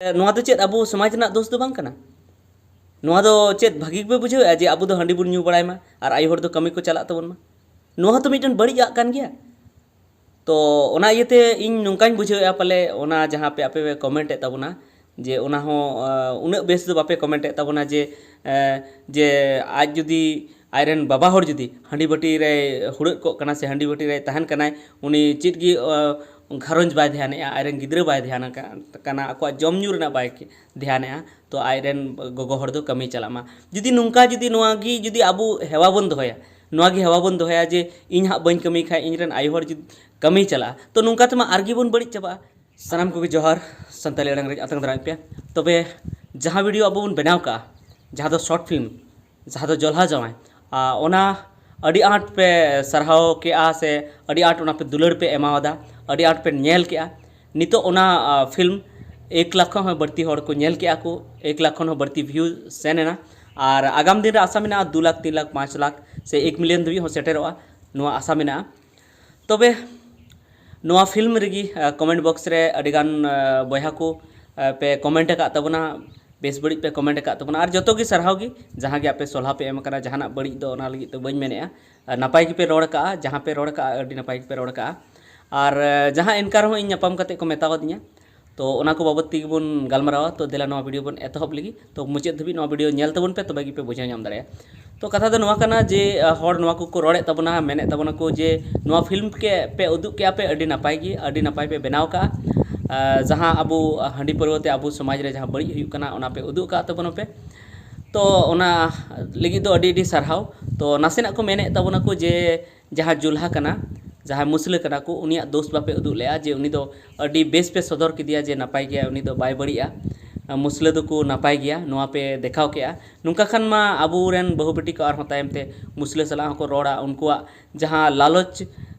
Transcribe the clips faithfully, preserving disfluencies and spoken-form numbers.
ᱱᱚᱣᱟ ᱫᱚ ᱪᱮᱫ ᱟᱵᱚ ᱥᱚᱢᱟᱡᱽ ᱨᱮᱱᱟᱜ ᱫᱳᱥ ᱫᱚ ᱵᱟᱝ ᱠᱟᱱᱟ? ᱱᱚᱣᱟ ᱫᱚ ᱪᱮᱫ ᱵᱷᱟᱹᱜᱤ ᱜᱮᱯᱮ ᱵᱩᱡᱷᱟᱹᱣᱮᱫᱼᱟ ᱡᱮ ᱟᱵᱚ ᱫᱚ ᱦᱟᱺᱰᱤ ᱵᱚᱱ ᱧᱩ ᱵᱟᱲᱟᱭ ᱢᱟ ᱟᱨ ᱟᱭᱳ ᱦᱚᱲ ᱫᱚ ᱠᱟᱹᱢᱤ ᱠᱚ ᱪᱟᱞᱟᱜ ᱛᱟᱵᱚᱱ ᱢᱟ? ᱱᱚᱣᱟ ᱦᱚᱸᱛᱚ ᱢᱤᱫᱴᱮᱱ ᱵᱟᱹᱲᱤᱡ ᱟᱜ ᱠᱟᱱ ᱜᱮᱭᱟ᱾ ᱛᱚ ᱚᱱᱟ ᱤᱭᱟᱹᱛᱮ ᱤᱧ ᱱᱚᱝᱠᱟᱧ ᱵᱩᱡᱷᱟᱹᱣᱮᱫᱼᱟ, ᱯᱟᱞᱮ ᱚᱱᱟ ᱡᱟᱦᱟᱸ ᱯᱮ ᱟᱯᱮ ᱯᱮ ᱠᱚᱢᱮᱱᱴ ᱮᱫ ᱛᱟᱵᱚᱱᱟ, ᱡᱮ ᱚᱱᱟ ᱦᱚᱸ ᱩᱱᱟᱹᱜ ᱵᱮᱥ ᱫᱚ ᱵᱟᱯᱮ ᱠᱚᱢᱮᱱᱴ ᱮᱫ ᱛᱟᱵᱚᱱᱟ ᱡᱮ ᱡᱮ ᱟᱡ ᱡᱩᱫᱤ, ᱟᱡᱨᱮᱱ ᱵᱟᱵᱟ ᱦᱚᱲ ᱡᱩᱫᱤ ᱦᱟᱺᱰᱤ ᱵᱟᱹᱴᱤ ᱨᱮᱭ ᱦᱩᱲᱟᱹᱜ ᱠᱚᱜ ᱠᱟᱱᱟ ᱥᱮ ᱦᱟᱺᱰᱤ ᱵᱟᱹᱴᱤ ᱨᱮᱭ ᱛᱟᱦᱮᱱ ᱠᱟᱱᱟᱭ, ᱩᱱᱤ ᱪᱮᱫ ᱜᱮ ᱜᱷᱟᱨᱚᱸᱡᱽ ᱵᱟᱭ ᱫᱷᱮᱭᱟᱱᱮᱜᱼᱟ, ᱟᱡᱨᱮᱱ ᱜᱤᱫᱽᱨᱟᱹ ᱵᱟᱭ ᱫᱷᱮᱭᱟᱱ ᱠᱟᱱᱟ, ᱟᱠᱚᱣᱟᱜ ᱡᱚᱢ ᱧᱩ ᱨᱮᱱᱟᱜ ᱵᱟᱭ ᱫᱷᱮᱭᱟᱱᱮᱜᱼᱟ, ᱛᱚ ᱟᱡᱨᱮᱱ ᱜᱚᱜᱚ ᱦᱚᱲ ᱫᱚ ᱠᱟᱹᱢᱤ ᱪᱟᱞᱟᱜ ᱢᱟ᱾ ᱡᱩᱫᱤ ᱱᱚᱝᱠᱟ ᱡᱩᱫᱤ ᱱᱚᱣᱟ ᱜᱮ ᱡᱩᱫᱤ ᱟᱵᱚ ᱦᱮᱣᱟ ᱵᱚᱱ ᱫᱚᱦᱚᱭᱟ, ᱱᱚᱣᱟ ᱜᱮ ᱦᱮᱣᱟ ᱵᱚᱱ ᱫᱚᱦᱚᱭᱟ ᱡᱮ ᱤᱧ ᱦᱟᱸᱜ ᱵᱟᱹᱧ ᱠᱟᱹᱢᱤ ᱠᱷᱟᱡ ᱤᱧᱨᱮᱱ ᱟᱭᱳ ᱦᱚᱲ ᱡᱩᱫᱤ ᱠᱟᱹᱢᱤ ᱪᱟᱞᱟᱜᱼᱟ, ᱛᱚ ᱱᱚᱝᱠᱟ ᱛᱮᱢᱟ ᱟᱨᱜᱮ ᱵᱚᱱ ᱵᱟᱹᱲᱤᱡ ᱪᱟᱵᱟᱜᱼᱟ᱾ ᱥᱟᱱᱟᱢ ᱠᱚᱜᱮ ᱡᱚᱦᱟᱨ, ᱥᱟᱱᱛᱟᱲᱤ ᱟᱲᱟᱝ ᱨᱮ ᱟᱛᱟᱝ ᱫᱟᱨᱟᱢ ᱯᱮ᱾ ᱛᱚᱵᱮ ᱡᱟᱦᱟᱸ ᱵᱷᱤᱰᱤᱭᱳ ᱟᱵᱚ ᱵᱚᱱ ᱵᱮᱱᱟᱣ ᱠᱟᱜᱼᱟ, ᱡᱟᱦᱟᱸ ᱫᱚ ᱥᱚᱨᱴ ᱯᱷᱤᱞᱢ, ᱡᱟᱦᱟᱸ ᱫᱚ ᱡᱚᱞᱦᱟ ᱡᱟᱶᱟᱭ, ᱚᱱᱟ ᱟᱹᱰᱤ ᱟᱸᱴ ᱯᱮ ᱥᱟᱨᱦᱟᱣ ᱠᱮᱜᱼᱟ ᱥᱮ ᱟᱹᱰᱤ ᱟᱸᱴ ᱚᱱᱟ ᱯᱮ ᱫᱩᱞᱟᱹᱲ ᱯᱮ ᱮᱢᱟᱣᱟᱫᱟ, ᱟᱹᱰᱤ ᱟᱸᱴ ᱯᱮ ᱧᱮᱞ ᱠᱮᱜᱼᱟ᱾ ᱱᱤᱛᱚᱜ ᱚᱱᱟ ᱯᱷᱤᱞᱢ ᱮᱠ ᱞᱟᱠᱷ ᱠᱷᱚᱱ ᱦᱚᱸ ᱵᱟᱹᱲᱛᱤ ᱦᱚᱲ ᱠᱚ ᱧᱮᱞ ᱠᱮᱜᱼᱟ ᱠᱚ, ᱮᱠ ᱞᱟᱠᱷ ᱠᱷᱚᱱ ᱦᱚᱸ ᱵᱟᱹᱲᱛᱤ ᱵᱷᱤᱭᱩ ᱥᱮᱱ ᱮᱱᱟ᱾ ᱟᱨ ᱟᱜᱟᱢ ᱫᱤᱱ ᱨᱮ ᱟᱥᱟ ᱢᱮᱱᱟᱜᱼᱟ ᱫᱩ ᱞᱟᱠᱷ, ᱛᱤᱱ ᱞᱟᱠᱷ, ᱯᱟᱸᱪ ᱞᱟᱠᱷ ᱥᱮ ᱮᱠ ᱢᱤᱞᱤᱭᱚᱱ ᱫᱷᱟᱹᱵᱤᱡ ᱦᱚᱸ ᱥᱮᱴᱮᱨᱚᱜᱼᱟ, ᱱᱚᱣᱟ ᱟᱥᱟ ᱢᱮᱱᱟᱜᱼᱟ᱾ ᱛᱚᱵᱮ ᱱᱚᱣᱟ ᱯᱷᱤᱞᱢ ᱨᱮᱜᱮ ᱠᱚᱢᱮᱱᱴ ᱵᱚᱠᱥ ᱨᱮ ᱟᱹᱰᱤᱜᱟᱱ ᱵᱚᱭᱦᱟ ᱠᱚ ᱯᱮ ᱠᱚᱢᱮᱱᱴ ᱟᱠᱟᱫ ᱛᱟᱵᱚᱱᱟ, ᱵᱮᱥ ᱵᱟᱹᱲᱤᱡ ᱯᱮ ᱠᱚᱢᱮᱱᱴ ᱟᱠᱟᱫ ᱛᱟᱵᱚᱱᱟ, ᱟᱨ ᱡᱚᱛᱚ ᱜᱮ ᱥᱟᱨᱦᱟᱣ ᱜᱮ᱾ ᱡᱟᱦᱟᱸ ᱜᱮ ᱟᱯᱮ ᱥᱚᱞᱦᱟ ᱯᱮ ᱮᱢ ᱟᱠᱟᱱᱟ, ᱡᱟᱦᱟᱱᱟᱜ ᱵᱟᱹᱲᱤᱡ ᱫᱚ ᱚᱱᱟ ᱞᱟᱹᱜᱤᱫ ᱫᱚ ᱵᱟᱹᱧ ᱢᱮᱱᱮᱫᱼᱟ᱾ ᱱᱟᱯᱟᱭ ᱜᱮᱯᱮ ᱨᱚᱲ ᱠᱟᱜᱼᱟ, ᱡᱟᱦᱟᱸ ᱯᱮ ᱨᱚᱲ ᱠᱟᱜᱼᱟ ᱟᱹᱰᱤ ᱱᱟᱯᱟᱭ ᱜᱮᱯᱮ ᱨᱚᱲ ᱠᱟᱜᱼᱟ᱾ ᱟᱨ ᱡᱟᱦᱟᱸ ᱮᱱᱠᱟ ᱨᱮᱦᱚᱸ ᱤᱧ ᱧᱟᱯᱟᱢ ᱠᱟᱛᱮ ᱠᱚ ᱢᱮᱛᱟᱣᱟᱫᱤᱧᱟ, ᱛᱚ ᱚᱱᱟ ᱠᱚ ᱵᱟᱵᱚᱫ ᱛᱮᱜᱮ ᱵᱚᱱ ᱜᱟᱞᱢᱟᱨᱟᱣᱟ᱾ ᱛᱚ ᱫᱮᱞᱟ ᱱᱚᱣᱟ ᱵᱷᱤᱰᱤᱭᱳ ᱵᱚᱱ ᱮᱛᱚᱦᱚᱵ ᱞᱮᱜᱮ᱾ ᱛᱚ ᱢᱩᱪᱟᱹᱫ ᱫᱷᱟᱹᱵᱤᱡ ᱱᱚᱣᱟ ᱵᱷᱤᱰᱤᱭᱳ ᱧᱮᱞ ᱛᱟᱵᱚᱱ ᱯᱮ, ᱛᱚᱵᱮ ᱜᱮᱯᱮ ᱵᱩᱡᱷᱟᱹᱣ ᱧᱟᱢ ᱫᱟᱲᱮᱭᱟᱜᱼᱟ᱾ ᱛᱚ ᱠᱟᱛᱷᱟ ᱫᱚ ᱱᱚᱣᱟ ᱠᱟᱱᱟ ᱡᱮ ᱦᱚᱲ ᱱᱚᱣᱟ ᱠᱚᱠᱚ ᱨᱚᱲᱮᱫ ᱛᱟᱵᱚᱱᱟ, ᱢᱮᱱᱮᱫ ᱛᱟᱵᱚᱱᱟ ᱠᱚ ᱡᱮ ᱱᱚᱣᱟ ᱯᱷᱤᱞᱢ ᱯᱮ ᱩᱫᱩᱜ ᱠᱮᱜᱼᱟ ᱯᱮ, ᱟᱹᱰᱤ ᱱᱟᱯᱟᱭ ᱜᱮ, ᱟᱹᱰᱤ ᱱᱟᱯᱟᱭ ᱯᱮ ᱵᱮᱱᱟᱣ ᱠᱟᱜᱼᱟ᱾ ᱡᱟᱦᱟᱸ ᱟᱵᱚ ᱦᱟᱺᱰᱤ ᱯᱟᱹᱨᱣᱟᱹ ᱛᱮ ᱟᱵᱚ ᱥᱚᱢᱟᱡᱽ ᱨᱮ ᱡᱟᱦᱟᱸ ᱵᱟᱹᱲᱤᱡ ᱦᱩᱭᱩᱜ ᱠᱟᱱᱟ, ᱚᱱᱟ ᱯᱮ ᱩᱫᱩᱜ ᱟᱠᱟᱫ ᱛᱟᱵᱚᱱᱟ ᱯᱮ᱾ ᱛᱚ ᱚᱱᱟ ᱞᱟᱹᱜᱤᱫ ᱫᱚ ᱟᱹᱰᱤ ᱟᱹᱰᱤ ᱥᱟᱨᱦᱟᱣ᱾ ᱛᱚ ᱱᱟᱥᱮᱱᱟᱜ ᱠᱚ ᱢᱮᱱᱮᱫ ᱛᱟᱵᱚᱱᱟ ᱠᱚ ᱡᱮ ᱡᱟᱦᱟᱸ ᱡᱩᱞᱦᱟ ᱠᱟᱱᱟ, ᱡᱟᱦᱟᱸᱭ ᱢᱩᱥᱞᱟᱹ ᱠᱟᱱᱟ ᱠᱚ, ᱩᱱᱤᱭᱟᱜ ᱫᱳᱥ ᱵᱟᱯᱮ ᱩᱫᱩᱜ ᱞᱮᱜᱼᱟ ᱡᱮ ᱩᱱᱤ ᱫᱚ ᱟᱹᱰᱤ ᱵᱮᱥ ᱯᱮ ᱥᱚᱫᱚᱨ ᱠᱮᱫᱮᱭᱟ ᱡᱮ ᱱᱟᱯᱟᱭ ᱜᱮᱭᱟ, ᱩᱱᱤ ᱫᱚ ᱵᱟᱭ ᱵᱟᱹᱲᱤᱡᱼᱟ, ᱢᱩᱥᱞᱟᱹ ᱫᱚᱠᱚ ᱱᱟᱯᱟᱭ ᱜᱮᱭᱟ, ᱱᱚᱣᱟ ᱯᱮ ᱫᱮᱠᱷᱟᱣ ᱠᱮᱜᱼᱟ᱾ ᱱᱚᱝᱠᱟ ᱠᱷᱟᱱ ᱢᱟ ᱟᱵᱚᱨᱮᱱ ᱵᱟᱹᱦᱩ ᱵᱤᱴᱤ ᱠᱚ ᱟᱨᱦᱚᱸ ᱛᱟᱭᱚᱢ ᱛᱮ ᱢᱩᱥᱞᱟᱹ ᱥᱟᱞᱟᱜ ᱦᱚᱸᱠᱚ ᱨᱚᱲᱟ, ᱩᱱᱠᱩᱣᱟᱜ ᱡᱟᱦᱟᱸ ᱞᱟᱞᱚᱪ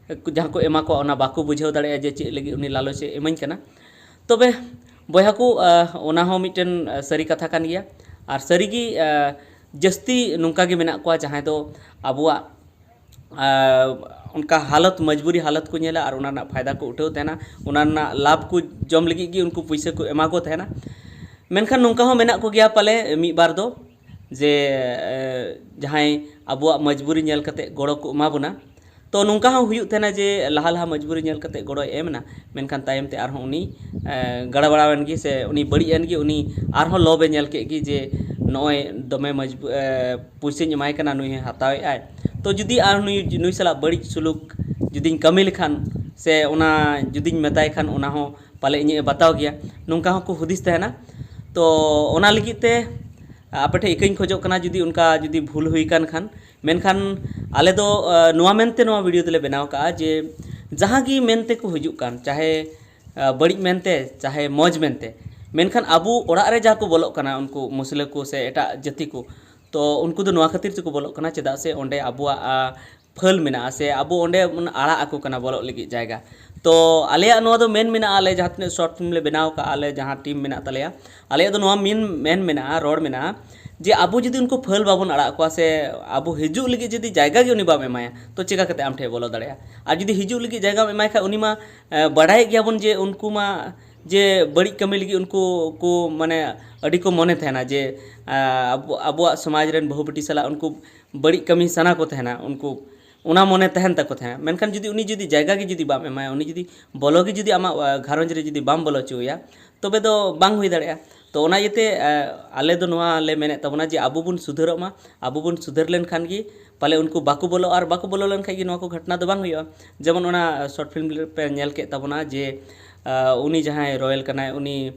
ᱡᱟᱦᱟᱸ ᱠᱚ ᱮᱢᱟ ᱠᱚᱣᱟ, ᱚᱱᱟ ᱵᱟᱠᱚ ᱵᱩᱡᱷᱟᱹᱣ ᱫᱟᱲᱮᱭᱟᱜᱼᱟ ᱡᱮ ᱪᱮᱫ ᱞᱟᱹᱜᱤᱫ ᱩᱱᱤ ᱞᱟᱞᱚᱪ ᱮ ᱤᱢᱟᱹᱧ ᱠᱟᱱᱟ᱾ ᱛᱚᱵᱮ ᱵᱚᱭᱦᱟ ᱠᱚ, ᱚᱱᱟ ᱦᱚᱸ ᱢᱤᱫᱴᱮᱱ ᱥᱟᱹᱨᱤ ᱠᱟᱛᱷᱟ ᱠᱟᱱ ᱜᱮᱭᱟ᱾ ᱟᱨ ᱥᱟᱹᱨᱤᱜᱮ ᱡᱟᱹᱥᱛᱤ ᱱᱚᱝᱠᱟ ᱜᱮ ᱢᱮᱱᱟᱜ ᱠᱚᱣᱟ ᱡᱟᱦᱟᱸᱭ ᱫᱚ ᱟᱵᱚᱣᱟᱜ ᱟᱨ ᱚᱱᱠᱟ ᱦᱟᱞᱚᱛ, ᱢᱚᱡᱽᱵᱩᱨᱤ ᱦᱟᱞᱚᱛ ᱠᱚ ᱧᱮᱞᱟ ᱟᱨ ᱚᱱᱟ ᱨᱮᱱᱟᱜ ᱯᱷᱟᱭᱫᱟ ᱠᱚ ᱩᱴᱷᱟᱹᱣ ᱛᱟᱦᱮᱱᱟ, ᱚᱱᱟ ᱨᱮᱱᱟᱜ ᱞᱟᱵᱷ ᱠᱚ ᱡᱚᱢ ᱞᱟᱹᱜᱤᱫ ᱜᱮ ᱩᱱᱠᱩ ᱯᱩᱭᱥᱟᱹ ᱠᱚ ᱮᱢᱟ ᱠᱚ ᱛᱟᱦᱮᱱᱟ᱾ ᱢᱮᱱᱠᱷᱟᱱ ᱱᱚᱝᱠᱟ ᱦᱚᱸ ᱢᱮᱱᱟᱜ ᱠᱚᱜᱮᱭᱟ ᱯᱟᱞᱮ ᱢᱤᱫ ᱵᱟᱨ ᱫᱚ, ᱡᱮ ᱮ, ᱡᱟᱦᱟᱸᱭ ᱟᱵᱚᱣᱟᱜ ᱢᱚᱡᱽᱵᱩᱨᱤ ᱧᱮᱞ ᱠᱟᱛᱮ ᱜᱚᱲᱚ ᱠᱚ ᱮᱢᱟ ᱵᱚᱱᱟ᱾ ᱛᱚ ᱱᱚᱝᱠᱟ ᱦᱚᱸ ᱦᱩᱭᱩᱜ ᱛᱟᱦᱮᱱᱟ ᱡᱮ ᱞᱟᱦᱟ ᱞᱟᱦᱟ ᱢᱚᱡᱽᱵᱩᱨᱤ ᱧᱮᱞ ᱠᱟᱛᱮ ᱜᱚᱲᱚᱭ ᱮᱢ ᱮᱱᱟ, ᱢᱮᱱᱠᱷᱟᱱ ᱛᱟᱭᱚᱢ ᱛᱮ ᱟᱨᱦᱚᱸ ᱩᱱᱤ ᱮ, ᱜᱟᱲᱵᱟᱲᱟᱣ ᱮᱱ ᱜᱮ ᱥᱮ ᱩᱱᱤ ᱵᱟᱹᱲᱤᱡ ᱮᱱ ᱜᱮ, ᱩᱱᱤ ᱟᱨᱦᱚᱸ ᱞᱚᱵᱷ ᱮ ᱧᱮᱞ ᱠᱮᱫ ᱜᱮ ᱡᱮ ᱱᱚᱜᱼᱚᱭ ᱫᱚᱢᱮ ᱢᱚᱡᱽᱵᱩ-, ᱮ, ᱯᱩᱭᱥᱟᱹᱧ ᱮᱢᱟᱭ ᱠᱟᱱᱟ, ᱱᱩᱭ ᱦᱚᱸᱭ ᱦᱟᱛᱟᱣᱮᱫ ᱟᱭ᱾ ᱛᱚ ᱡᱩᱫᱤ ᱟᱨ ᱱᱩᱭ, ᱱᱩᱭ ᱥᱟᱞᱟᱜ ᱵᱟᱹᱲᱤᱡ ᱥᱩᱞᱩᱠ ᱡᱩᱫᱤᱧ ᱠᱟᱹᱢᱤ ᱞᱮᱠᱷᱟᱱ ᱥᱮ ᱚᱱᱟ ᱡᱩᱫᱤᱧ ᱢᱮᱛᱟᱭ ᱠᱷᱟᱱ, ᱚᱱᱟ ᱦᱚᱸ ᱯᱟᱞᱮ ᱤᱧᱮ ᱵᱟᱛᱟᱣ ᱜᱮᱭᱟ, ᱱᱚᱝᱠᱟ ᱦᱚᱸᱠᱚ ᱦᱩᱫᱤᱥ ᱛᱟᱦᱮᱱᱟ᱾ ᱛᱚ ᱚᱱᱟ ᱞᱟᱹᱜᱤᱫ ᱛᱮ ᱟᱯᱮ ᱴᱷᱮᱱ ᱤᱠᱟᱹᱧ ᱠᱷᱚᱡᱚᱜ ᱠᱟᱱᱟ ᱡᱩᱫᱤ ᱚᱱᱠᱟ ᱡᱩᱫᱤ ᱵᱷᱩᱞ ᱦᱩᱭ ᱠᱟᱱ ᱠᱷᱟᱱ᱾ ᱢᱮᱱᱠᱷᱟᱱ ᱟᱞᱮ ᱫᱚ ᱮ, ᱱᱚᱣᱟ ᱢᱮᱱᱛᱮ ᱱᱚᱣᱟ ᱵᱷᱤᱰᱤᱭᱳ ᱫᱚᱞᱮ ᱵᱮᱱᱟᱣ ᱠᱟᱜᱼᱟ ᱡᱮ ᱡᱟᱦᱟᱸ ᱜᱮ ᱢᱮᱱ ᱛᱮᱠᱚ ᱦᱤᱡᱩᱜ ᱠᱟᱱ, ᱪᱟᱦᱮ ᱮ, ᱵᱟᱹᱲᱤᱡ ᱢᱮᱱᱛᱮ ᱪᱟᱦᱮ ᱢᱚᱡᱽ ᱢᱮᱱᱛᱮ, ᱢᱮᱱᱠᱷᱟᱱ ᱟᱵᱚ ᱚᱲᱟᱜ ᱨᱮ ᱡᱟᱦᱟᱸ ᱠᱚ ᱵᱚᱞᱚᱜ ᱠᱟᱱᱟ ᱩᱱᱠᱩ ᱢᱩᱥᱞᱟᱹ ᱠᱚ ᱥᱮ ᱮᱴᱟᱜ ᱡᱟᱹᱛᱤ ᱠᱚ, ᱛᱚ ᱩᱱᱠᱩ ᱫᱚ ᱱᱚᱣᱟ ᱠᱷᱟᱹᱛᱤᱨ ᱛᱮᱠᱚ ᱵᱚᱞᱚᱜ ᱠᱟᱱᱟ ᱪᱮᱫᱟᱜ ᱥᱮ ᱚᱸᱰᱮ ᱟᱵᱚᱣᱟᱜ ᱟ, ᱯᱷᱟᱹᱞ ᱢᱮᱱᱟᱜᱼᱟ ᱥᱮ ᱟᱵᱚ ᱚᱸᱰᱮ ᱵᱚᱱ ᱟᱲᱟᱜ ᱟᱠᱚ ᱠᱟᱱᱟ ᱵᱚᱞᱚᱜ ᱞᱟᱹᱜᱤᱫ ᱡᱟᱭᱜᱟ᱾ ᱛᱚ ᱟᱞᱮᱭᱟᱜ ᱱᱚᱣᱟ ᱫᱚ ᱢᱮᱱ ᱢᱮᱱᱟᱜᱼᱟ, ᱟᱞᱮ ᱡᱟᱦᱟᱸ ᱛᱤᱱᱟᱹᱜ ᱥᱚᱨᱴ ᱯᱷᱤᱞᱢ ᱞᱮ ᱵᱮᱱᱟᱣ ᱠᱟᱜᱼᱟ, ᱟᱞᱮ ᱡᱟᱦᱟᱸ ᱴᱤᱢ ᱢᱮᱱᱟᱜ ᱛᱟᱞᱮᱭᱟ, ᱟᱞᱮᱭᱟᱜ ᱫᱚ ᱱᱚᱣᱟ ᱢᱮᱱ, ᱢᱮᱱ ᱢᱮᱱᱟᱜᱼᱟ, ᱨᱚᱲ ᱢᱮᱱᱟᱜᱼᱟ ᱡᱮ ᱟᱵᱚ ᱡᱩᱫᱤ ᱩᱱᱠᱩ ᱯᱷᱟᱹᱞ ᱵᱟᱵᱚᱱ ᱟᱲᱟᱜ ᱟᱠᱚᱣᱟ ᱥᱮ ᱟᱵᱚ ᱦᱤᱡᱩᱜ ᱞᱟᱹᱜᱤᱫ ᱡᱩᱫᱤ ᱡᱟᱭᱜᱟ ᱜᱮ ᱩᱱᱤ ᱵᱟᱢ ᱮᱢᱟᱭᱟ, ᱛᱚ ᱪᱮᱠᱟ ᱠᱟᱛᱮ ᱟᱢ ᱴᱷᱮᱱ ᱵᱚᱞᱚ ᱫᱟᱲᱮᱭᱟᱜᱼᱟ? ᱟᱨ ᱡᱩᱫᱤ ᱦᱤᱡᱩᱜ ᱞᱟᱹᱜᱤᱫ ᱡᱟᱭᱜᱟᱢ ᱮᱢᱟᱭ ᱠᱷᱟᱡ ᱩᱱᱤ ᱢᱟ ᱮ, ᱵᱟᱰᱟᱭᱮᱫ ᱜᱮᱭᱟᱵᱚᱱ ᱡᱮ ᱩᱱᱠᱩ ᱢᱟ ᱡᱮ ᱵᱟᱹᱲᱤᱡ ᱠᱟᱹᱢᱤ ᱞᱟᱹᱜᱤᱫ ᱩᱱᱠᱩ ᱠᱚ ᱢᱟᱱᱮ ᱟᱹᱰᱤ ᱠᱚ ᱢᱚᱱᱮ ᱛᱟᱦᱮᱱᱟ ᱡᱮ ᱟ, ᱟᱵᱚ, ᱟᱵᱚᱣᱟᱜ ᱥᱚᱢᱟᱡᱽ ᱨᱮᱱ ᱵᱟᱹᱦᱩ ᱵᱤᱴᱤ ᱥᱟᱞᱟᱜ ᱩᱱᱠᱩ ᱵᱟᱹᱲᱤᱡ ᱠᱟᱹᱢᱤ ᱥᱟᱱᱟ ᱠᱚ ᱛᱟᱦᱮᱱᱟ, ᱩᱱᱠᱩ ᱚᱱᱟ ᱢᱚᱱᱮ ᱛᱟᱦᱮᱱ ᱛᱟᱠᱚ ᱛᱟᱦᱮᱸᱫ᱾ ᱢᱮᱱᱠᱷᱟᱱ ᱡᱩᱫᱤ ᱩᱱᱤ ᱡᱩᱫᱤ ᱡᱟᱭᱜᱟ ᱜᱮ ᱡᱩᱫᱤ ᱵᱟᱢ ᱮᱢᱟᱭᱟ, ᱩᱱᱤ ᱡᱩᱫᱤ ᱵᱚᱞᱚ ᱜᱮ ᱡᱩᱫᱤ ᱟᱢᱟᱜ ᱟ, ᱜᱷᱟᱨᱚᱸᱡᱽ ᱨᱮ ᱡᱩᱫᱤ ᱵᱟᱢ ᱵᱚᱞᱚ ᱦᱚᱪᱚᱣᱟᱭᱟ, ᱛᱚᱵᱮ ᱫᱚ ᱵᱟᱝ ᱦᱩᱭ ᱫᱟᱲᱮᱭᱟᱜᱼᱟ᱾ ᱛᱚ ᱚᱱᱟ ᱤᱭᱟᱹᱛᱮ ᱟ, ᱟᱞᱮ ᱫᱚ ᱱᱚᱣᱟ ᱞᱮ ᱢᱮᱱᱮᱫ ᱛᱟᱵᱚᱱᱟ ᱡᱮ ᱟᱵᱚ ᱵᱚᱱ ᱥᱩᱫᱷᱟᱹᱨᱚᱜ ᱢᱟ, ᱟᱵᱚ ᱵᱚᱱ ᱥᱩᱫᱷᱟᱹᱨ ᱞᱮᱱᱠᱷᱟᱱ ᱜᱮ ᱯᱟᱞᱮ ᱩᱱᱠᱩ ᱵᱟᱠᱚ ᱵᱚᱞᱚᱜᱼᱟ, ᱟᱨ ᱵᱟᱠᱚ ᱵᱚᱞᱚ ᱞᱮᱱᱠᱷᱟᱱ ᱜᱮ ᱱᱚᱣᱟ ᱠᱚ ᱜᱷᱚᱴᱚᱱᱟ ᱫᱚ ᱵᱟᱝ ᱦᱩᱭᱩᱜᱼᱟ᱾ ᱡᱮᱢᱚᱱ ᱚᱱᱟ ᱥᱚᱨᱴ ᱯᱷᱤᱞᱢ ᱯᱮ ᱧᱮᱞ ᱠᱮᱫ ᱛᱟᱵᱚᱱᱟ ᱡᱮ ᱟ, ᱩᱱᱤ ᱡᱟᱦᱟᱸᱭ ᱨᱚᱭᱮᱞ ᱠᱟᱱᱟᱭ, ᱩᱱᱤ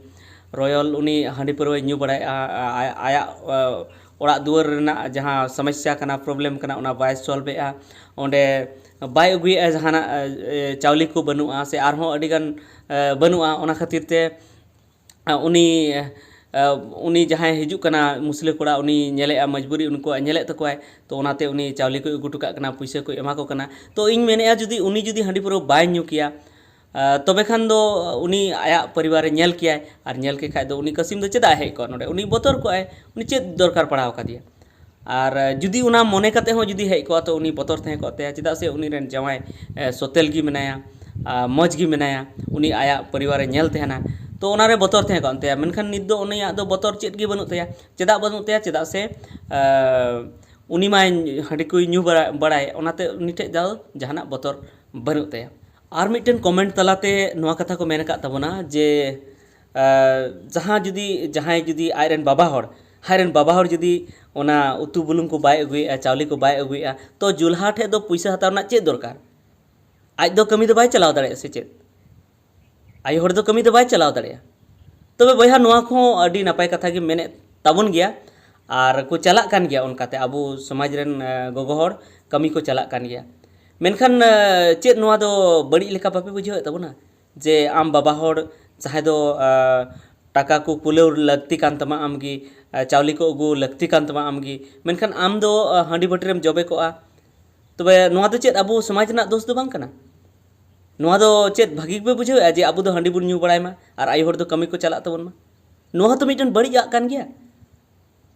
ᱨᱚᱭᱚᱞ ᱩᱱᱤ ᱦᱟᱺᱰᱤ ᱯᱟᱹᱨᱣᱟᱹᱭ ᱧᱩ ᱵᱟᱲᱟᱭᱮᱫᱼᱟ, ᱟ, ᱟᱭᱟᱜ ᱟ, ᱚᱲᱟᱜ ᱫᱩᱣᱟᱹᱨ ᱨᱮᱱᱟᱜ ᱡᱟᱦᱟᱸ ᱥᱚᱢᱚᱥᱥᱟ ᱠᱟᱱᱟ, ᱯᱨᱚᱵᱞᱮᱢ ᱠᱟᱱᱟ, ᱚᱱᱟ ᱵᱟᱭ ᱥᱚᱞᱵᱷ ᱮᱫᱼᱟ᱾ ᱚᱸᱰᱮ ᱵᱟᱭ ᱟᱹᱜᱩᱭᱮᱫᱼᱟ ᱡᱟᱦᱟᱱᱟᱜ, ᱮ, ᱪᱟᱣᱞᱮ ᱠᱚ ᱵᱟᱹᱱᱩᱜᱼᱟ ᱥᱮ ᱟᱨᱦᱚᱸ ᱟᱹᱰᱤᱜᱟᱱ ᱮ, ᱵᱟᱹᱱᱩᱜᱼᱟ᱾ ᱚᱱᱟ ᱠᱷᱟᱹᱛᱤᱨ ᱛᱮ ᱟ, ᱩᱱᱤ ᱟ, ᱩᱱᱤ ᱡᱟᱦᱟᱸᱭ ᱦᱤᱡᱩᱜ ᱠᱟᱱᱟ ᱢᱩᱥᱞᱟᱹ ᱠᱚᱲᱟ, ᱩᱱᱤ ᱧᱮᱞᱮᱫᱼᱟ ᱢᱚᱡᱽᱵᱩᱨᱤ ᱩᱱᱠᱩᱣᱟᱜ ᱧᱮᱞᱮᱫ ᱛᱟᱠᱚᱣᱟᱭ, ᱛᱚ ᱚᱱᱟᱛᱮ ᱩᱱᱤ ᱪᱟᱣᱞᱮ ᱠᱚᱭ ᱟᱹᱜᱩ ᱦᱚᱴᱚ ᱠᱟᱜ ᱠᱟᱱᱟ, ᱯᱩᱭᱥᱟᱹ ᱠᱚᱭ ᱮᱢᱟ ᱠᱚ ᱠᱟᱱᱟ᱾ ᱛᱚ ᱤᱧ ᱢᱮᱱᱮᱫᱼᱟ ᱡᱩᱫᱤ ᱩᱱᱤ ᱡᱩᱫᱤ ᱦᱟᱺᱰᱤ ᱯᱟᱹᱣᱨᱟᱹ ᱵᱟᱭ ᱧᱩ ᱠᱮᱭᱟ, ᱟ, ᱛᱚᱵᱮ ᱠᱷᱟᱱ ᱫᱚ ᱩᱱᱤ ᱟᱭᱟᱜ ᱯᱚᱨᱤᱵᱟᱨᱮ ᱧᱮᱞ ᱠᱮᱭᱟᱭ, ᱟᱨ ᱧᱮᱞ ᱠᱮ ᱠᱷᱟᱡ ᱫᱚ ᱩᱱᱤ ᱠᱟᱹᱥᱤᱢ ᱫᱚ ᱪᱮᱫᱟᱜ ᱮ ᱦᱮᱡ ᱠᱚᱜᱼᱟ ᱱᱚᱰᱮ? ᱩᱱᱤ ᱵᱚᱛᱚᱨ ᱠᱚᱜᱼᱟᱭ, ᱩᱱᱤ ᱪᱮᱫ ᱫᱚᱨᱠᱟᱨ ᱯᱟᱲᱟᱣ ᱠᱟᱫᱮᱭᱟ? ᱟᱨ ᱡᱩᱫᱤ ᱚᱱᱟ ᱢᱚᱱᱮ ᱠᱟᱛᱮ ᱦᱚᱸ ᱡᱩᱫᱤ ᱦᱮᱡ ᱠᱚᱜᱼᱟ, ᱛᱚ ᱩᱱᱤ ᱵᱚᱛᱚᱨ ᱛᱟᱦᱮᱸ ᱠᱚᱜ ᱛᱟᱭᱟ, ᱪᱮᱫᱟᱜ ᱥᱮ ᱩᱱᱤ ᱨᱮᱱ ᱡᱟᱶᱟᱭ, ᱮ, ᱥᱚᱛᱮᱞ ᱜᱮ ᱢᱮᱱᱟᱭᱟ, ᱟᱨ ᱢᱚᱡᱽ ᱜᱮ ᱢᱮᱱᱟᱭᱟ, ᱩᱱᱤ ᱟᱭᱟᱜ ᱯᱚᱨᱤᱵᱟᱨᱮ ᱧᱮᱞ ᱛᱟᱦᱮᱱᱟ, ᱛᱚ ᱚᱱᱟᱨᱮ ᱵᱚᱛᱚᱨ ᱛᱟᱦᱮᱸ ᱠᱚᱜ ᱛᱟᱭᱟ᱾ ᱢᱮᱱᱠᱷᱟᱱ ᱱᱤᱛ ᱫᱚ ᱩᱱᱤᱭᱟᱜ ᱫᱚ ᱵᱚᱛᱚᱨ ᱪᱮᱫ ᱜᱮ ᱵᱟᱹᱱᱩᱜ ᱛᱟᱭᱟ᱾ ᱪᱮᱫᱟᱜ ᱵᱟᱹᱱᱩᱜ ᱛᱟᱭᱟ? ᱪᱮᱫᱟᱜ ᱥᱮ, ᱮ, ᱩᱱᱤ ᱢᱟ ᱦᱟᱺᱰᱤ ᱠᱚᱭ ᱧᱩ ᱵᱟᱲᱟ-, ᱵᱟᱲᱟᱭ, ᱚᱱᱟᱛᱮ ᱩᱱᱤ ᱴᱷᱮᱡ ᱫᱚ ᱡᱟᱦᱟᱱᱟᱜ ᱵᱚᱛᱚᱨ ᱵᱟᱹᱱᱩᱜ ᱛᱟᱭᱟ᱾ ᱟᱨ ᱢᱤᱫᱴᱮᱱ comment ᱛᱟᱞᱟᱛᱮ ᱱᱚᱣᱟ ᱠᱟᱛᱷᱟ ᱠᱚ ᱢᱮᱱ ᱟᱠᱟᱫ ᱛᱟᱵᱚᱱᱟ ᱡᱮ, ᱮ, ᱡᱟᱦᱟᱸ ᱡᱩᱫᱤ, ᱡᱟᱦᱟᱸᱭ ᱡᱩᱫᱤ ᱟᱡᱨᱮᱱ ᱵᱟᱵᱟ ᱦᱚᱲ, ᱟᱡᱨᱮᱱ ᱵᱟᱵᱟ ᱦᱚᱲ ᱡᱩᱫᱤ ᱚᱱᱟ ᱩᱛᱩ ᱵᱩᱞᱩᱝ ᱠᱚ ᱵᱟᱭ ᱟᱹᱜᱩᱭᱮᱫᱼᱟ, ᱪᱟᱣᱞᱮ ᱠᱚ ᱵᱟᱭ ᱟᱹᱜᱩᱭᱮᱫᱼᱟ, ᱛᱚ ᱡᱩᱞᱦᱟ ᱴᱷᱮᱡ ᱫᱚ ᱯᱩᱭᱥᱟᱹ ᱦᱟᱛᱟᱣ ᱨᱮᱱᱟᱜ ᱪᱮᱫ ᱫᱚᱨᱠᱟᱨ? ᱟᱡ ᱫᱚ ᱠᱟᱹᱢᱤ ᱫᱚ ᱵᱟᱭ ᱪᱟᱞᱟᱣ ᱫᱟᱲᱮᱭᱟᱜᱼᱟ ᱥᱮ ᱪᱮᱫ? ᱟᱭᱳ ᱦᱚᱲ ᱫᱚ ᱠᱟᱹᱢᱤ ᱫᱚ ᱵᱟᱭ ᱪᱟᱞᱟᱣ ᱫᱟᱲᱮᱭᱟᱜᱼᱟ᱾ ᱛᱚᱵᱮ ᱵᱚᱭᱦᱟ, ᱱᱚᱣᱟ ᱠᱚᱦᱚᱸ ᱟᱹᱰᱤ ᱱᱟᱯᱟᱭ ᱠᱟᱛᱷᱟ ᱜᱮᱢ ᱢᱮᱱᱮᱫ ᱛᱟᱵᱚᱱ ᱜᱮᱭᱟ, ᱟᱨ ᱠᱚ ᱪᱟᱞᱟᱜ ᱠᱟᱱ ᱜᱮᱭᱟ ᱚᱱᱠᱟᱛᱮ, ᱟᱵᱚ ᱥᱚᱢᱟᱡᱽ ᱨᱮᱱ, ᱮ, ᱜᱚᱜᱚ ᱦᱚᱲ ᱠᱟᱹᱢᱤ ᱠᱚ ᱪᱟᱞᱟᱜ ᱠᱟᱱ ᱜᱮᱭᱟ᱾ ᱢᱮᱱᱠᱷᱟᱱ, ᱮ, ᱪᱮᱫ ᱱᱚᱣᱟ ᱫᱚ ᱵᱟᱹᱲᱤᱡ ᱞᱮᱠᱟ ᱵᱟᱯᱮ ᱵᱩᱡᱷᱟᱹᱣᱮᱫ ᱛᱟᱵᱚᱱᱟ? ᱡᱮ ᱟᱢ ᱵᱟᱵᱟ ᱦᱚᱲ ᱡᱟᱦᱟᱸᱭ ᱫᱚ, ᱮ, ᱴᱟᱠᱟ ᱠᱚ ᱠᱩᱞᱟᱹᱣ ᱞᱟᱹᱠᱛᱤ ᱠᱟᱱ ᱛᱟᱢᱟ ᱟᱢᱜᱮ, ᱮ, ᱪᱟᱣᱞᱮ ᱠᱚ ᱟᱹᱜᱩ ᱞᱟᱹᱠᱛᱤ ᱠᱟᱱ ᱛᱟᱢᱟ ᱟᱢᱜᱮ, ᱢᱮᱱᱠᱷᱟᱱ ᱟᱢ ᱫᱚ, ᱮ, ᱦᱟᱺᱰᱤ ᱵᱷᱟᱹᱴᱤ ᱨᱮᱢ ᱡᱚᱵᱮ ᱠᱚᱜᱼᱟ᱾ ᱛᱚᱵᱮ ᱱᱚᱣᱟ ᱫᱚ ᱪᱮᱫ ᱟᱵᱚ ᱥᱚᱢᱟᱡᱽ ᱨᱮᱱᱟᱜ ᱫᱳᱥ ᱫᱚ ᱵᱟᱝ ᱠᱟᱱᱟ? ᱱᱚᱣᱟ ᱫᱚ ᱪᱮᱫ ᱵᱷᱟᱹᱜᱤ ᱜᱮᱯᱮ ᱵᱩᱡᱷᱟᱹᱣᱮᱫᱼᱟ ᱡᱮ ᱟᱵᱚ ᱫᱚ ᱦᱟᱺᱰᱤ ᱵᱚᱱ ᱧᱩ ᱵᱟᱲᱟᱭ ᱢᱟ ᱟᱨ ᱟᱭᱳ ᱦᱚᱲ ᱫᱚ ᱠᱟᱹᱢᱤ ᱠᱚ ᱪᱟᱞᱟᱜ ᱛᱟᱵᱚᱱ ᱢᱟ? ᱱᱚᱣᱟ ᱦᱚᱸᱛᱚ ᱢᱤᱫᱴᱮᱱ ᱵᱟᱹᱲᱤᱡᱟᱜ ᱠᱟᱱ ᱜᱮᱭᱟ᱾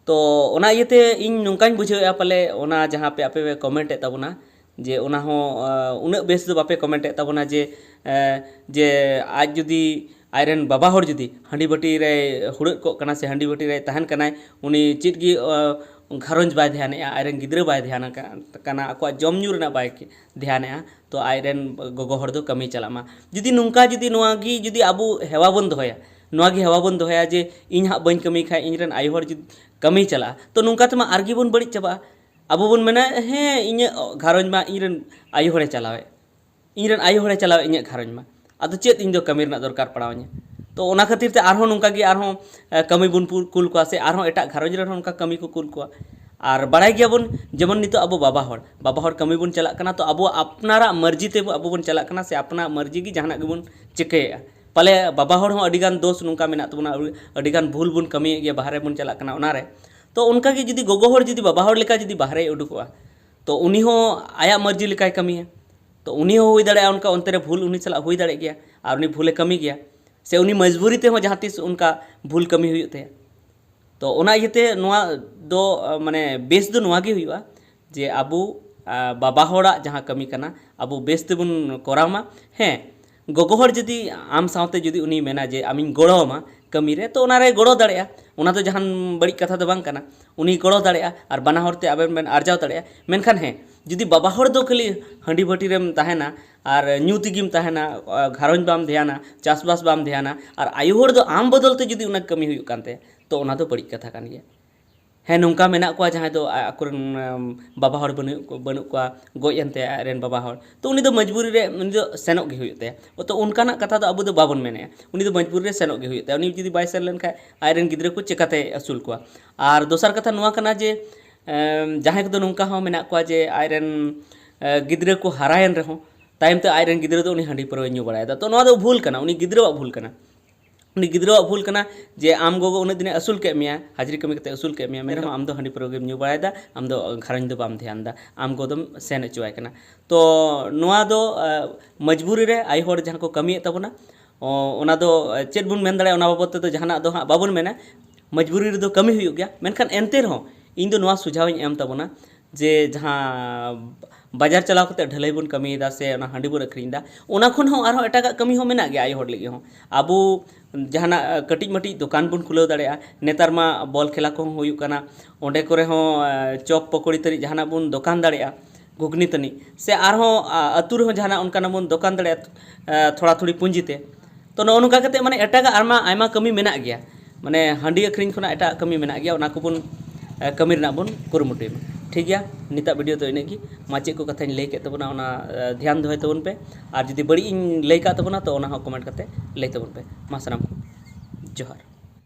ᱛᱚ ᱚᱱᱟ ᱤᱭᱟᱹᱛᱮ ᱤᱧ ᱱᱚᱝᱠᱟᱧ ᱵᱩᱡᱷᱟᱹᱣᱮᱫᱼᱟ, ᱯᱟᱞᱮ ᱚᱱᱟ ᱡᱟᱦᱟᱸ ᱯᱮ ᱟᱯᱮ ᱯᱮ comment ᱮᱫ ᱛᱟᱵᱚᱱᱟ, ᱡᱮ ᱚᱱᱟ ᱦᱚᱸ, ᱟᱸ, ᱩᱱᱟᱹᱜ ᱵᱮᱥ ᱫᱚ ᱵᱟᱯᱮ comment ᱮᱫ ᱛᱟᱵᱚᱱᱟ ᱡᱮ, ᱮᱸ, ᱡᱮ ᱟᱡ ᱡᱩᱫᱤ, ᱟᱡᱨᱮᱱ ᱵᱟᱵᱟ ᱦᱚᱲ ᱡᱩᱫᱤ ᱦᱟᱺᱰᱤ ᱵᱟᱹᱴᱤ ᱨᱮᱭ ᱦᱩᱲᱟᱹᱜ ᱠᱚᱜ ᱠᱟᱱᱟ ᱥᱮ ᱦᱟᱺᱰᱤ ᱵᱟᱹᱴᱤ ᱨᱮᱭ ᱛᱟᱦᱮᱱ ᱠᱟᱱᱟᱭ, ᱩᱱᱤ ᱪᱮᱫ ᱜᱮ, ᱟᱸ, ᱜᱷᱟᱨᱚᱸᱡᱽ ᱵᱟᱭ ᱫᱷᱮᱭᱟᱱᱮᱜᱼᱟ, ᱟᱡᱨᱮᱱ ᱜᱤᱫᱽᱨᱟᱹ ᱵᱟᱭ ᱫᱷᱮᱭᱟᱱ ᱟᱠᱟ-, ᱠᱟᱱᱟ, ᱟᱠᱚᱣᱟᱜ ᱡᱚᱢ ᱧᱩ ᱨᱮᱱᱟᱜ ᱵᱟᱭ ᱫᱷᱮᱭᱟᱱᱮᱜᱼᱟ, ᱛᱚ ᱟᱡᱨᱮᱱ ᱜᱚᱜᱚ ᱦᱚᱲ ᱫᱚ ᱠᱟᱹᱢᱤ ᱪᱟᱞᱟᱜ ᱢᱟ᱾ ᱡᱩᱫᱤ ᱱᱚᱝᱠᱟ ᱡᱩᱫᱤ ᱱᱚᱣᱟ ᱜᱮ ᱡᱩᱫᱤ ᱟᱵᱚ ᱦᱮᱣᱟ ᱵᱚᱱ ᱫᱚᱦᱚᱭᱟ, ᱱᱚᱣᱟ ᱜᱮ ᱦᱮᱣᱟ ᱵᱚᱱ ᱫᱚᱦᱚᱭᱟ ᱡᱮ ᱤᱧ ᱦᱟᱸᱜ ᱵᱟᱹᱧ ᱠᱟᱹᱢᱤ ᱠᱷᱟᱡ ᱤᱧ ᱨᱮᱱ ᱟᱭᱳ ᱦᱚᱲ ᱡᱩᱫᱤ ᱠᱟᱹᱢᱤᱭ ᱪᱟᱞᱟᱜᱼᱟ, ᱛᱚ ᱱᱚᱝᱠᱟ ᱛᱮᱢᱟ ᱟᱨᱜᱮ ᱵᱚᱱ ᱵᱟᱹᱲᱤᱡ ᱪᱟᱵᱟᱜᱼᱟ᱾ ᱟᱵᱚ ᱵᱚᱱ ᱢᱮᱱᱟ, "ᱦᱮᱸ, ᱤᱧᱟᱹᱜ ᱜᱷᱟᱨᱚᱸᱡᱽ ᱢᱟ ᱤᱧ ᱨᱮᱱ ᱟᱭᱳ ᱦᱚᱲᱮ ᱪᱟᱞᱟᱣᱮᱫ, ᱤᱧ ᱨᱮᱱ ᱟᱭᱳ ᱦᱚᱲᱮ ᱪᱟᱞᱟᱣᱮᱫ ᱤᱧᱟᱹᱜ ᱜᱷᱟᱨᱚᱸᱡᱽ ᱢᱟ, ᱟᱫᱚ ᱪᱮᱫ ᱤᱧ ᱫᱚ ᱠᱟᱹᱢᱤ ᱨᱮᱱᱟᱜ ᱫᱚᱨᱠᱟᱨ ᱯᱟᱲᱟᱣ ᱤᱧᱟᱹ?" ᱛᱚ ᱚᱱᱟ ᱠᱷᱟᱹᱛᱤᱨ ᱛᱮ ᱟᱨᱦᱚᱸ ᱱᱚᱝᱠᱟ ᱜᱮ ᱟᱨᱦᱚᱸ, ᱮ, ᱠᱟᱹᱢᱤ ᱵᱚᱱ ᱯᱩ-, ᱠᱩᱞ ᱠᱚᱣᱟ ᱥᱮ ᱟᱨᱦᱚᱸ ᱮᱴᱟᱜ ᱜᱷᱟᱨᱚᱸᱡᱽ ᱨᱮᱱ ᱦᱚᱸ ᱱᱚᱝᱠᱟ ᱠᱟᱹᱢᱤ ᱠᱚ ᱠᱩᱞ ᱠᱚᱣᱟ᱾ ᱟᱨ ᱵᱟᱲᱟᱭ ᱜᱮᱭᱟᱵᱚᱱ, ᱡᱮᱢᱚᱱ ᱱᱤᱛᱚᱜ ᱟᱵᱚ ᱵᱟᱵᱟ ᱦᱚᱲ, ᱵᱟᱵᱟ ᱦᱚᱲ ᱠᱟᱹᱢᱤ ᱵᱚᱱ ᱪᱟᱞᱟᱜ ᱠᱟᱱᱟ, ᱛᱚ ᱟᱵᱚ ᱟᱯᱱᱟᱨᱟᱜ ᱢᱟᱹᱨᱡᱤ ᱛᱮ ᱟᱵᱚ ᱵᱚᱱ ᱪᱟᱞᱟᱜ ᱠᱟᱱᱟ ᱥᱮ ᱟᱯᱱᱟᱨᱟᱜ ᱢᱟᱹᱨᱡᱤ ᱜᱮ ᱡᱟᱦᱟᱱᱟᱜ ᱜᱮᱵᱚᱱ ᱪᱤᱠᱟᱹᱭᱮᱫᱼᱟ᱾ ᱯᱟᱞᱮ ᱵᱟᱵᱟ ᱦᱚᱲ ᱦᱚᱸ ᱟᱹᱰᱤ ᱜᱟᱱ ᱫᱳᱥ ᱱᱚᱝᱠᱟ ᱢᱮᱱᱟᱜ ᱛᱟᱵᱚᱱᱟ, ᱟᱹᱰᱤ ᱜᱟᱱ ᱵᱷᱩᱞ ᱵᱚᱱ ᱠᱟᱹᱢᱤᱭᱮᱫ ᱜᱮᱭᱟ, ᱵᱟᱦᱨᱮ ᱵᱚᱱ ᱪᱟᱞᱟᱜ ᱠᱟᱱᱟ ᱚᱱᱟᱨᱮ᱾ ᱛᱚ ᱚᱱᱠᱟ ᱜᱮ ᱡᱩᱫᱤ ᱜᱚᱜᱚ ᱦᱚᱲ ᱡᱩᱫᱤ ᱵᱟᱵᱟ ᱦᱚᱲ ᱞᱮᱠᱟ ᱡᱩᱫᱤ ᱵᱟᱦᱨᱮᱭ ᱩᱰᱩᱠᱚᱜᱼᱟ, ᱛᱚ ᱩᱱᱤ ᱦᱚᱸ ᱟᱭᱟᱜ ᱢᱟᱹᱨᱡᱤ ᱞᱮᱠᱟᱭ ᱠᱟᱹᱢᱤᱭᱟ᱾ ᱛᱚ ᱩᱱᱤ ᱦᱚᱸ ᱦᱩᱭ ᱫᱟᱲᱮᱭᱟᱜᱼᱟ ᱚᱱᱠᱟ ᱚᱱᱛᱮ ᱨᱮ ᱵᱷᱩᱞ ᱩᱱᱤ ᱥᱟᱞᱟᱜ ᱦᱩᱭ ᱫᱟᱲᱮᱭᱟᱜ ᱜᱮᱭᱟ, ᱟᱨ ᱩᱱᱤ ᱵᱷᱩᱞᱮ ᱠᱟᱹᱢᱤ ᱜᱮᱭᱟ, ᱥᱮ ᱩᱱᱤ ᱢᱚᱡᱽᱵᱩᱨᱤ ᱛᱮᱦᱚᱸ ᱡᱟᱦᱟᱸ ᱛᱤᱥ ᱚᱱᱠᱟ ᱵᱷᱩᱞ ᱠᱟᱹᱢᱤ ᱦᱩᱭᱩᱜ ᱛᱟᱭᱟ᱾ ᱛᱚ ᱚᱱᱟ ᱤᱭᱟᱹᱛᱮ ᱱᱚᱣᱟ ᱫᱚ ᱢᱟᱱᱮ ᱵᱮᱥ ᱫᱚ ᱱᱚᱣᱟ ᱜᱮ ᱦᱩᱭᱩᱜᱼᱟ ᱡᱮ ᱟᱵᱚ ᱵᱟᱵᱟ ᱦᱚᱲᱟᱜ ᱡᱟᱦᱟᱸ ᱠᱟᱹᱢᱤ ᱠᱟᱱᱟ ᱟᱵᱚ ᱵᱮᱥ ᱛᱮᱵᱚᱱ ᱠᱚᱨᱟᱣ ᱢᱟ᱾ ᱦᱮᱸ, ᱜᱚᱜᱚ ᱦᱚᱲ ᱡᱩᱫᱤ ᱟᱢ ᱥᱟᱶᱛᱮ ᱡᱩᱫᱤ ᱩᱱᱤ ᱢᱮᱱᱟ ᱡᱮ ᱟᱢᱤᱧ ᱜᱚᱲᱚ ᱟᱢᱟ ᱠᱟᱹᱢᱤ ᱨᱮ, ᱛᱚ ᱚᱱᱟ ᱨᱮ ᱜᱚᱲᱚ ᱫᱟᱲᱮᱭᱟᱜᱼᱟ᱾ ᱚᱱᱟ ᱫᱚ ᱡᱟᱦᱟᱱ ᱵᱟᱹᱲᱤᱡ ᱠᱟᱛᱷᱟ ᱫᱚ ᱵᱟᱝ ᱠᱟᱱᱟ᱾ ᱩᱱᱤ ᱜᱚᱲᱚ ᱫᱟᱲᱮᱭᱟᱜᱼᱟ ᱟᱨ ᱵᱟᱱᱟ ᱦᱚᱲ ᱛᱮ ᱟᱵᱮᱱ ᱵᱮᱱ ᱟᱨᱡᱟᱣ ᱫᱟᱲᱮᱭᱟᱜᱼᱟ᱾ ᱢᱮᱱᱠᱷᱟᱱ ᱦᱮᱸ, ᱡᱩᱫᱤ ᱵᱟᱵᱟ ᱦᱚᱲ ᱫᱚ ᱠᱷᱟᱹᱞᱤ ᱦᱟᱺᱰᱤ ᱵᱷᱟᱹᱴᱤ ᱨᱮᱢ ᱛᱟᱦᱮᱱᱟ ᱟᱨ ᱧᱩ ᱛᱮᱜᱮᱢ ᱛᱟᱦᱮᱱᱟ, ᱜᱷᱟᱨᱚᱸᱡᱽ ᱵᱟᱢ ᱫᱷᱮᱭᱟᱱᱟ, ᱪᱟᱥᱵᱟᱥ ᱵᱟᱢ ᱫᱷᱮᱭᱟᱱᱟ, ᱟᱨ ᱟᱭᱳ ᱦᱚᱲ ᱫᱚ ᱟᱢ ᱵᱚᱫᱚᱞ ᱛᱮ ᱡᱩᱫᱤ ᱚᱱᱟ ᱠᱟᱹᱢᱤ ᱦᱩᱭᱩᱜ ᱠᱟᱱ ᱛᱟᱭᱟ, ᱛᱚ ᱚᱱᱟ ᱫᱚ ᱵᱟᱹᱲᱤᱡ ᱠᱟᱛᱷᱟ ᱠᱟᱱ ᱜᱮᱭᱟ᱾ ᱦᱮᱸ, ᱱᱚᱝᱠᱟ ᱢᱮᱱᱟᱜ ᱠᱚᱣᱟ ᱡᱟᱦᱟᱸᱭ ᱫᱚ ᱟᱠᱚᱨᱮᱱ ᱵᱟᱵᱟ ᱦᱚᱲ ᱵᱟᱹᱱᱩᱜ ᱵᱟᱹᱱᱩᱜ ᱠᱚᱣᱟ, ᱜᱚᱡ ᱮᱱᱛᱮ ᱟᱡᱨᱮᱱ ᱵᱟᱵᱟ ᱦᱚᱲ, ᱛᱚ ᱩᱱᱤ ᱫᱚ ᱢᱚᱡᱽᱵᱩᱨᱤ ᱨᱮ ᱩᱱᱤ ᱫᱚ ᱥᱮᱱᱚᱜ ᱜᱮ ᱦᱩᱭᱩᱜ ᱛᱟᱭᱟ᱾ ᱛᱚ ᱚᱱᱠᱟᱱᱟᱜ ᱠᱟᱛᱷᱟ ᱫᱚ ᱟᱵᱚ ᱫᱚ ᱵᱟᱵᱚᱱ ᱢᱮᱱᱮᱜᱼᱟ᱾ ᱩᱱᱤ ᱫᱚ ᱢᱚᱡᱽᱵᱩᱨᱤ ᱨᱮ ᱥᱮᱱᱚᱜ ᱜᱮ ᱦᱩᱭᱩᱜ ᱛᱟᱭᱟ᱾ ᱩᱱᱤ ᱡᱩᱫᱤ ᱵᱟᱭ ᱥᱮᱱ ᱞᱮᱱᱠᱷᱟᱱ ᱟᱡᱨᱮᱱ ᱜᱤᱫᱽᱨᱟᱹ ᱠᱚ ᱪᱮᱠᱟᱛᱮ ᱟᱹᱥᱩᱞ ᱠᱚᱣᱟ? ᱟᱨ ᱫᱚᱥᱟᱨ ᱠᱟᱛᱷᱟ ᱱᱚᱣᱟ ᱠᱟᱱᱟ ᱡᱮ ᱡᱟᱦᱟᱸᱭ ᱠᱚᱫᱚ ᱱᱚᱝᱠᱟ ᱦᱚᱸ ᱢᱮᱱᱟᱜ ᱠᱚᱣᱟ ᱡᱮ ᱟᱡᱨᱮᱱ ᱜᱤᱫᱽᱨᱟᱹ ᱠᱚ ᱦᱟᱨᱟᱭᱮᱱ ᱨᱮᱦᱚᱸ ᱛᱟᱭᱚᱢ ᱛᱮ ᱟᱡᱨᱮᱱ ᱜᱤᱫᱽᱨᱟᱹ ᱫᱚ ᱩᱱᱤ ᱦᱟᱺᱰᱤ ᱯᱟᱹᱨᱣᱟᱹᱭ ᱧᱩ ᱵᱟᱲᱟᱭᱮᱫᱟ᱾ ᱛᱚ ᱱᱚᱣᱟ ᱫᱚ ᱵᱷᱩᱞ ᱠᱟᱱᱟ, ᱩᱱᱤ ᱜᱤᱫᱽᱨᱟᱹᱣᱟᱜ ᱵᱷᱩᱞ ᱠᱟᱱᱟ᱾ ᱩᱱᱤ ᱜᱤᱫᱽᱨᱟᱹᱣᱟᱜ ᱵᱷᱩᱞ ᱠᱟᱱᱟ ᱡᱮ ᱟᱢ ᱜᱚᱜᱚ ᱩᱱᱟᱹᱜ ᱫᱤᱱᱮ ᱟᱹᱥᱩᱞ ᱠᱮᱫ ᱢᱮᱭᱟ, ᱦᱟᱡᱽᱨᱤ ᱠᱟᱹᱢᱤ ᱠᱟᱛᱮ ᱟᱹᱥᱩᱞ ᱠᱮᱫ ᱢᱮᱭᱟ, ᱢᱮᱱ ᱨᱮᱦᱚᱸ ᱟᱢ ᱫᱚ ᱦᱟᱺᱰᱤ ᱯᱟᱹᱨᱣᱟᱹ ᱜᱮᱢ ᱧᱩ ᱵᱟᱲᱟᱭᱮᱫᱟ, ᱟᱢ ᱫᱚ ᱜᱷᱟᱨᱚᱸᱡᱽ ᱫᱚ ᱵᱟᱢ ᱫᱷᱮᱭᱟᱱ ᱮᱫᱟ, ᱟᱢ ᱜᱚ ᱫᱚᱢ ᱥᱮᱱ ᱦᱚᱪᱚᱣᱟᱭ ᱠᱟᱱᱟ᱾ ᱛᱚ ᱱᱚᱣᱟ ᱫᱚ ᱢᱚᱡᱽᱵᱩᱨᱤ ᱨᱮ ᱟᱭᱳ ᱦᱚᱲ ᱡᱟᱦᱟᱸ ᱠᱚ ᱠᱟᱹᱢᱤᱭᱮᱫ ᱛᱟᱵᱚᱱᱟ, ᱚᱱᱟ ᱫᱚ ᱪᱮᱫ ᱵᱚᱱ ᱢᱮᱱ ᱫᱟᱲᱮᱭᱟᱜᱼᱟ, ᱚᱱᱟ ᱵᱟᱵᱚᱫ ᱛᱮᱫᱚ ᱡᱟᱦᱟᱱᱟᱜ ᱫᱚ ᱦᱟᱸᱜ ᱵᱟᱵᱚᱱ ᱢᱮᱱᱟ᱾ ᱢᱚᱡᱽᱵᱩᱨᱤ ᱨᱮᱫᱚ ᱠᱟᱹᱢᱤ ᱦᱩᱭᱩᱜ ᱜᱮᱭᱟ, ᱢᱮᱱᱠᱷᱟᱱ ᱮᱱᱛᱮ ᱨᱮᱦᱚᱸ ᱤᱧ ᱫᱚ ᱱᱚᱣᱟ ᱥᱩᱡᱷᱟᱣ ᱤᱧ ᱮᱢ ᱛᱟᱵᱚᱱᱟ ᱡᱮ ᱡᱟᱦᱟᱸ ᱵᱟᱡᱟᱨ ᱪᱟᱞᱟᱣ ᱠᱟᱛᱮ ᱰᱷᱟᱹᱞᱟᱹᱭ ᱵᱚᱱ ᱠᱟᱹᱢᱤᱭᱮᱫᱟ ᱥᱮ ᱚᱱᱟ ᱦᱟᱺᱰᱤ ᱵᱚᱱ ᱟᱹᱠᱷᱨᱤᱧ ᱮᱫᱟ, ᱚᱱᱟ ᱠᱷᱚᱱ ᱦᱚᱸ ᱟᱨᱦᱚᱸ ᱮᱴᱟᱜᱟᱜ ᱠᱟᱹᱢᱤ ᱦᱚᱸ ᱢᱮᱱᱟᱜ ᱜᱮᱭᱟ ᱟᱭᱳ ᱦᱚᱲ ᱞᱟᱹᱜᱤᱫ ᱦᱚᱸ᱾ ᱟᱵᱚ ᱡᱟᱦᱟᱱᱟᱜ ᱠᱟᱹᱴᱤᱡ ᱢᱟᱹᱴᱤᱡ ᱫᱚᱠᱟᱱ ᱵᱚᱱ ᱠᱷᱩᱞᱟᱹᱣ ᱫᱟᱲᱮᱭᱟᱜᱼᱟ᱾ ᱱᱮᱛᱟᱨ ᱢᱟ ᱵᱚᱞ ᱠᱷᱮᱞᱟ ᱠᱚᱦᱚᱸ ᱦᱩᱭᱩᱜ ᱠᱟᱱᱟ, ᱚᱸᱰᱮ ᱠᱚᱨᱮ ᱦᱚᱸ ᱪᱚᱯ ᱯᱚᱠᱚᱲᱤ ᱛᱟᱹᱱᱤᱡ ᱡᱟᱦᱟᱱᱟᱜ ᱵᱚᱱ ᱫᱚᱠᱟᱱ ᱫᱟᱲᱮᱭᱟᱜᱼᱟ, ᱜᱷᱩᱜᱽᱱᱤ ᱛᱟᱹᱱᱤᱡ, ᱥᱮ ᱟᱨᱦᱚᱸ ᱟᱹᱛᱩ ᱨᱮᱦᱚᱸ ᱡᱟᱦᱟᱱᱟᱜ ᱚᱱᱠᱟᱱᱟᱜ ᱵᱚᱱ ᱫᱚᱠᱟᱱ ᱫᱟᱲᱮᱭᱟᱜᱼᱟ ᱛᱷᱚᱲᱟ ᱛᱷᱩᱲᱤ ᱯᱩᱸᱡᱤ ᱛᱮ᱾ ᱛᱚ ᱱᱚᱜᱼᱚ ᱱᱚᱝᱠᱟ ᱠᱟᱛᱮ ᱢᱟᱱᱮ ᱮᱴᱟᱜᱟᱜ ᱟᱭᱢᱟ ᱟᱭᱢᱟ ᱠᱟᱹᱢᱤ ᱢᱮᱱᱟᱜ ᱜᱮᱭᱟ, ᱢᱟᱱᱮ ᱦᱟᱺᱰᱤ ᱟᱹᱠᱷᱨᱤᱧ ᱠᱷᱚᱱᱟᱜ ᱮᱴᱟᱜ ᱠᱟᱹᱢᱤ ᱢᱮᱱᱟᱜ ᱜᱮᱭᱟ, ᱚᱱᱟ ᱠᱚᱵᱚᱱ ᱠᱟᱹᱢᱤ ᱨᱮᱱᱟᱜ ᱵᱚᱱ ᱠᱩᱨᱩᱢᱩᱴᱩᱭ ᱢᱟ᱾ ᱴᱷᱤᱠ ᱜᱮᱭᱟ, ᱱᱤᱛᱟᱜ ᱵᱷᱤᱰᱤᱭᱳ ᱫᱚ ᱤᱱᱟᱹᱜ ᱜᱮ᱾ ᱢᱟ ᱪᱮᱫ ᱠᱚ ᱠᱟᱛᱷᱟᱧ ᱞᱟᱹᱭ ᱠᱮᱫ ᱛᱟᱵᱚᱱᱟ ᱚᱱᱟ ᱫᱷᱮᱭᱟᱱ ᱫᱚᱦᱚᱭ ᱛᱟᱵᱚᱱ ᱯᱮ, ᱟᱨ ᱡᱩᱫᱤ ᱵᱟᱹᱲᱤᱡ ᱤᱧ ᱞᱟᱹᱭ ᱠᱟᱜ ᱛᱟᱵᱚᱱᱟ ᱛᱚ ᱚᱱᱟ ᱦᱚᱸ ᱠᱚᱢᱮᱱᱴ ᱠᱟᱛᱮ ᱞᱟᱹᱭ ᱛᱟᱵᱚᱱ ᱯᱮ᱾ ᱢᱟ ᱥᱟᱱᱟᱢ ᱠᱚ ᱡᱚᱦᱟᱨ᱾